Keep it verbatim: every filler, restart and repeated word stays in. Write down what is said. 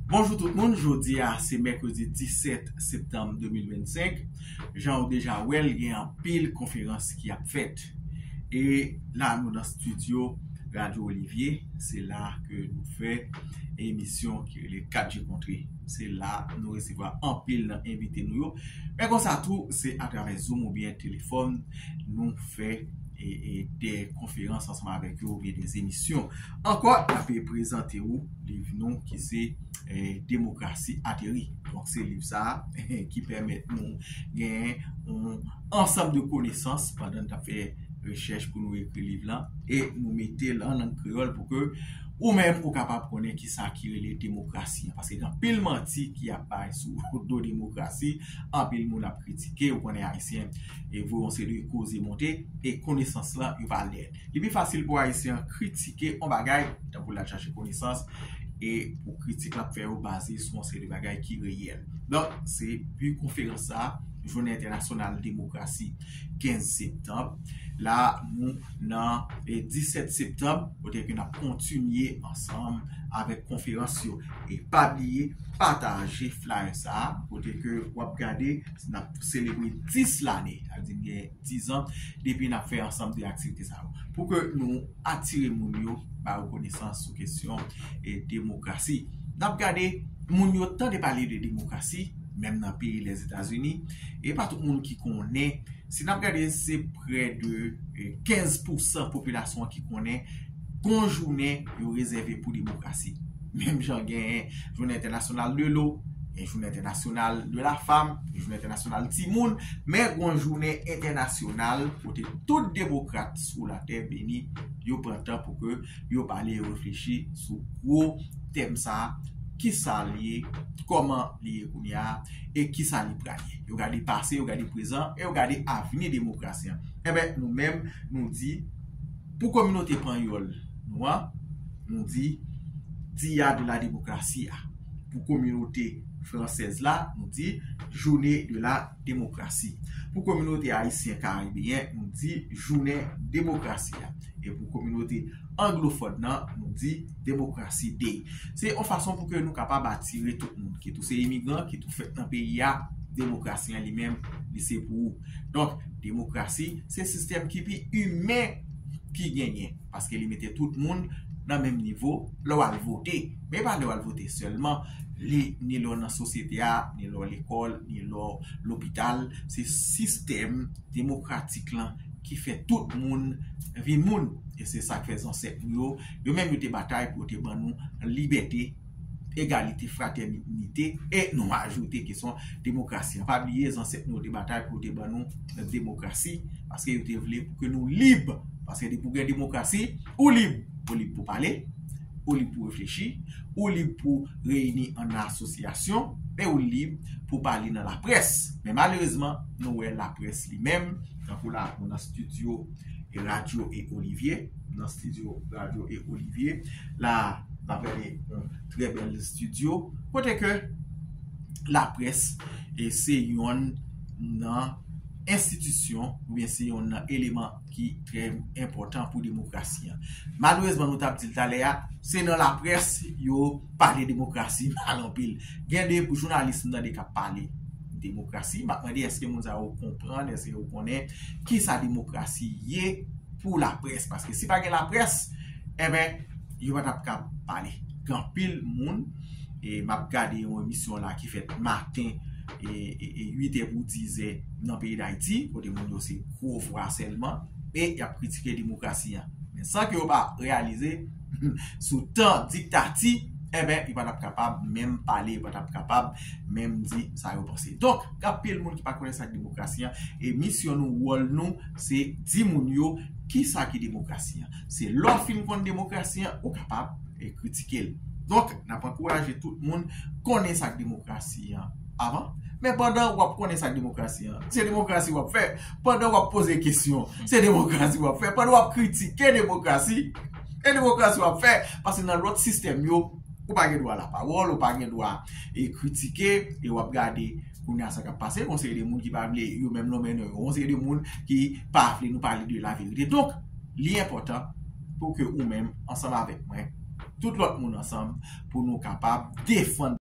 Bonjou tout moun, jodi a se mèkredi disèt septanm de mil vennsenk. Jan ou deja wè l, gen anpil konferans ki ap fèt. E la nou nan estidyo Radyo Olivier, se la ke nou fè emisyon ki rele Kat Je Kontre. Se la nou resevwa anpil nan envite nou yo. Men konsa tou, se atravè Zoom oubyen telefòn nou fè e, e de konferans ansanm avèk yo oubyen de emisyon. Ankò, n ap prezante ou liv nou ki se e, Demokrasi Ateri. Donk, se liv sa a ki pèmèt nou gen yon ansanm de konesans pandan n t ap fè rechèch pou nou ekri liv lan e nou mete l an lang kreyòl pou ke ou menm ou kapab konnen kisa ki rele demokrasi an. Paske gen anpil manti ki ap bay sou do demokrasi, anpil moun ap kritike, ou konnen Ayisyen e voye yon seri de koze monte e konesans lan yo pa lèd. Li pi fasil pou Ayisyen an kritike yon bagay, tankou l al chache konesans, e pou kritik l ap fè yo baze sou yon seri de bagay ki reyèl. Donk, se bi konferans sa a, Jounen Entènasyonal Demokrasi, kenz septanm. La, nou nan e, disèt septanm, kote ke n ap kontinye ansanm avèk konferans yo. E pa bliye, pataje flyer sa a, kote ke w ap gade, n ap selebre dis lane, sa vle di n gen dis an depi n ap fè ansanm de aktivite sa yo. Pou ke nou atire moun yo bay yo konesans sou kesyon e demokrasi. N ap gade moun yo tande pale de demokrasi, menm nan peyi Lèzetazini, e pa tout moun ki konnen. Si n ap gade, se prè de e, kenz pousan popilasyon an ki konnen gon jounen yo rezève pou demokrasi. Menm jan gen Jounen Entènasyonal de Lo, gen Jounen Entènasyonal de la Femme, gen Jounen Entènasyonal Timoun, men gon jounen entènasyonal kote tout demokrat sou latè beni yo pran tan pou ke yo pale, yo reflechi sou gwo tèm sa a, kisa l ye, kòman li ye kounye a, e kisa li pral ye. Yo gade pase, yo gade prezan, e yo gade avni demokrasi an. Enben, nou menm, nou di, pou kominote panyòl nou an, nou di Dia de la Demokrasia. Pou kominote fransèz la, nou di Journée de la Démocratie. Pou kominote ayisyen karibeyen, nou di Jounen Demokrasi a. E pou kominote anglofòn nan, nou di Democracy Day. Se yon fason pou ke nou kapab atire tout moun, kit ou se imigran, kit ou fèt nan peyi a, demokrasi an li menm, li se pou ou. Donk, demokrasi, se sistèm ki pi imen ki genyen, paske li mete tout moun nan menm nivo lè w al vote. Men pa lè w al vote sèlman, li, ni lè w nan sosyete a, ni lè w lekòl, ni lè w lopital. Se sistèm demokratik lan ki fè tout moun vin moun. E se sa k fè zansèt nou yo, yo menm yo te batay pou yo te ban nou libète, egalite, fratènite, e nou ajoute kesyon demokrasi an. Pa bliye, zansèt nou yo te batay pou yo te ban nou demokrasi, paske yo te vle pou ke nou lib. Paske depi w gen demokrasi, ou lib. Ou lib pou pale, ou lib pou reflechi, ou lib pou reyini an asosyasyon, e ou lib pou pale nan laprès. Men malerezman, nou wè laprès li menm, tankou la, nou nan estidyo e Radyo e Olivier, nan estidyo Radyo e Olivier. La, n ap gade yon trè bèl estidyo, kote ke laprès e se yonn nan enstitisyon oubyen se yonn nan eleman ki trè enpòtan pou demokrasi an. Malerezman, nou t ap di l talè a, se nan laprès yo pale demokrasi mal anpil. Gen de jounalis m tande k ap pale demokrasi, m ap mande èske moun sa yo konprann, èske yo konnen kisa demokrasi ye pou laprès. Paske si pa gen laprès, enben, yo pa t ap ka pale. Gen anpil moun, e m ap gade yon emisyon la ki fèt maten, e, e, e uit è pou diz è nan peyi Dayiti, kote moun yo se gwo vwa sèlman, e y ap kritike demokrasi an. Men san ke yo pa reyalize, sou tan diktati, enben, yo pa t ap kapab menm pale, yo pa t ap kapab menm di sa yo panse. Donk, gen anpil moun ki pa konnen sa k demokrasi an, e misyon nou, wòl nou, se di moun yo kisa ki demokrasi an. Se lè w fin konn demokrasi an, ou kapab e kritike l. Donk, n ap ankouraje tout moun konnen sa k demokrasi an avan. Men pandan w ap konnen sa k demokrasi an, se demokrasi w ap fè. Pandan w ap poze kesyon, se demokrasi w ap fè. Pandan w ap kritike demokrasi, e demokrasi w ap fè. Paske nan lòt sistèm yo, ou pa gen dwa lapawòl, ou pa gen dwa e kritike, e w ap gade kounye a sa k ap pase. Gon seri de moun ki pa vle yo menm nonmen non yo. Gon seri de moun ki pa vle nou pale de laverite. Donk, li enpòtan pou ke ou menm, ansanm avèk mwen, tout lòt moun ansanm pou nou kapab defann